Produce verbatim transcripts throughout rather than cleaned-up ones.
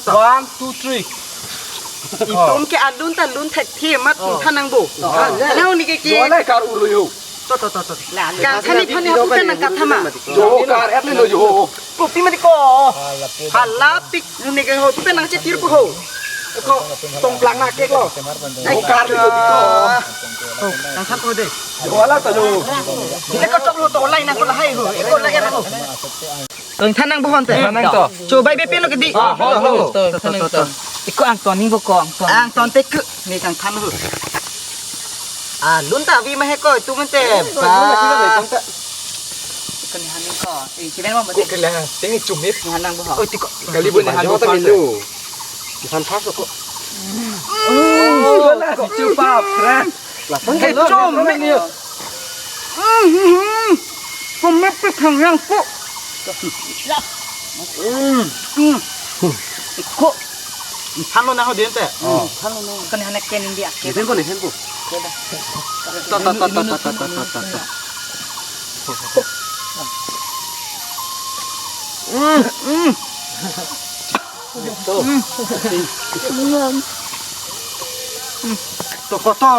to, to. One, two, three. Itum ke alun ta lun thekthe amat, oh, than nangpo. Oh. Nang ni ke ke. Jualai kar uro yo. To, to, to, to. Kangthan ni aphan ni hapu pen nangkathama. Jo kar et lo jo. Kopi mati ko. Halapik ni ke ho, tu pen nangchetir pu ho. Ko tongplang na kek lo. Jo kar lo ko. Oh, kangthan ko de. Jualai ta jo. Eko chok lo to lai nang ko lahai ho. Eko lai nang ho. Kangthan nangpo ho ante. Than nang to. Chobai bepe lo ke di. Ah, ho, ho. To, to, to, to. Eko angton ningpo ko angton. Angton te ke. Ni kangthan ho. Ah, lun ta avi ma he ko, tu mente. Ba. Eko ni han ko. Eh, kiben mo. Ko mati. Kelang, ting chumit. Ni han nangpo ho. Oh, tiko. Kali bo ni han jo ta mindo. Ni han phak ko. Oh, wala si chupa, friend. Hey, chom, ni. Hmm, hmm, hmm. Ko mati thang yang ko. Hmm. Hmm. Ko. Than lo na ho din te. Oh. Than lo na. Kan hana ken indi ake. Din ko ni hen ko. Ta, ta, ta. Hmm, hmm. To. Hmm. To koto.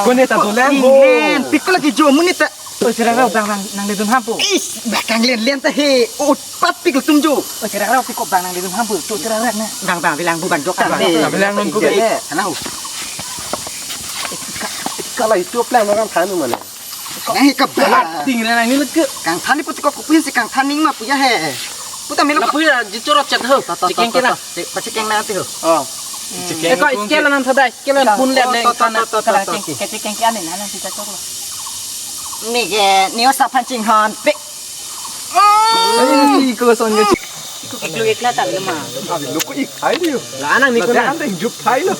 Ko ne ta dolang ho. Ingen, pik lagi jo amonit ta. Oi, sera rau bang nang, nangledun hampo. Is, bakang len len ta he. Ut pat pik tum jo. Oi, sera rau pik bang nangledun hampo. To sera rau na. Bang bang bilang bu bang jok ta. Bang, bang, bilang non ko ke. Ana ho. Kala itu plan orang than mane. Nang he ke ba. Ting na nang ni leke. Kangthan ni pu ti ko kupin si kangthan ning ma pu ya he. Pu ta melo. Lapu ya jichoro chat ho. Ta, ta, ta, ta, ta. Chikeng kena. Pachikeng na ti ho. Oh. Chikeng. Eko scale nan thada, scale nan pun le le kana. Kala chikeng, kachikeng ke ane nana si chachok lo. Ni ke ni osa phan chinghon pe. Ai, ko son ke. Ko kiklo ikla ta le ma. Lo ko ik ai dio. La anang ni ko na. Ante jup thai lo.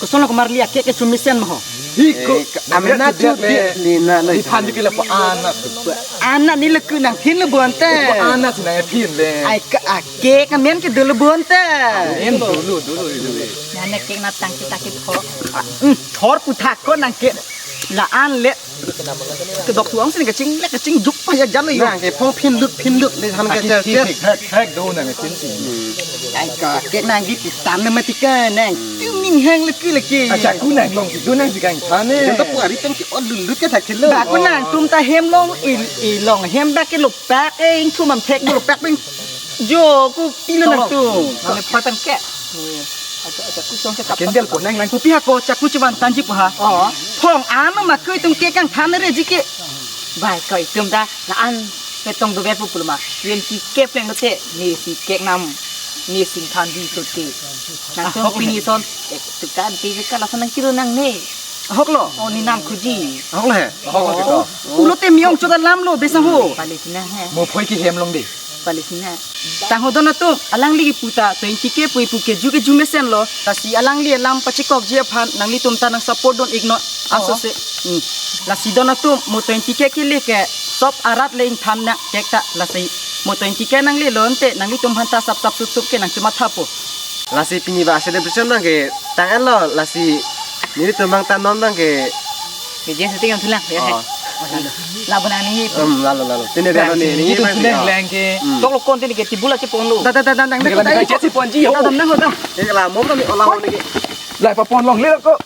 Ko son lo ko marli ake ke chumisen ma ho. Hi ko. Amena chu dia. Ni na na. Ni phan ke la pa ana. Ana ni le ku nangthin lo bonta. Pa ana si nangthin le. Ai ka ake ka men ke dolo bonta. En dolo dolo dolo. Nana kek na tangki tangki thor. Hmm, thor puthak ko nang ke. La an le. Kedok tuang sini kaching le kaching jup pa ya jan yo. Nang ke phong phin lut phin lut le han ke. Aki chel thik chel. Thik thik thik do nang ke tin tin. Ai ko, cake nangji pi tam na mati ke nang. Tum ning hang leke leke. Acha ku nang long si, do nang si kang thane. Jang to pu ari pen ke ol lut lut ke thak thelo. Ba ko nangtum ta hem long i, i long hem ba ke lopak e, ingthum am thek lopak pen. Jo ku pilo nangtum. Nang le phoi pen ke. Acha, acha ku song ke tap. Kendel ko nang nang ku pi ha ko, chaklu chevan tanji pu ha. Oh. Phong ano ma ko itum cake kang thane reji ke. Bai ko itum ta la-an petong dover pu pulo ma. Twenty K pleng lote, ne si cake nam, ne sing than di sote. Nangtum pini son, eh, tukan ti ka lason nang kilo nangne. Ahok lo. Oh, ne nam kuji. Ahok lo he. Ahok lo ke to. Pulote mi-ong chot alam lo besa ho. Pale sina he. Mo phoi ke hem long de. Pale sina. Tang ho don atum, alangli kipu ta twenty K pu ipu ke ju ke ju mesen lo. Lasi alangli alam pachekokji aphan nanglitum ta nang support dun iknon. Aso se. Hmm. Lasi don atum mo twenty K kele ke sop arat le ingthan na cake ta lasi mo twenty K nanglelo ante nanglitum aphan ta sap sap sup sup ke nangchemathapo. Lasi pini ba celebration abang ke tang-an lo, lasi nelitum abang ta non abang ke. Media setting ang tulang ya. Oh. Labo nang ni. Hmm, lalo lalo. Tini dia ni ni. Itu ni. Leng ke. Hmm. Tok lo konten ke tibula chepon lo. Da da da da nang. Dia nang chat si ponji yo. Da da nang ho da. Ke la mo kami olah ni ke. Lai papon longle ko.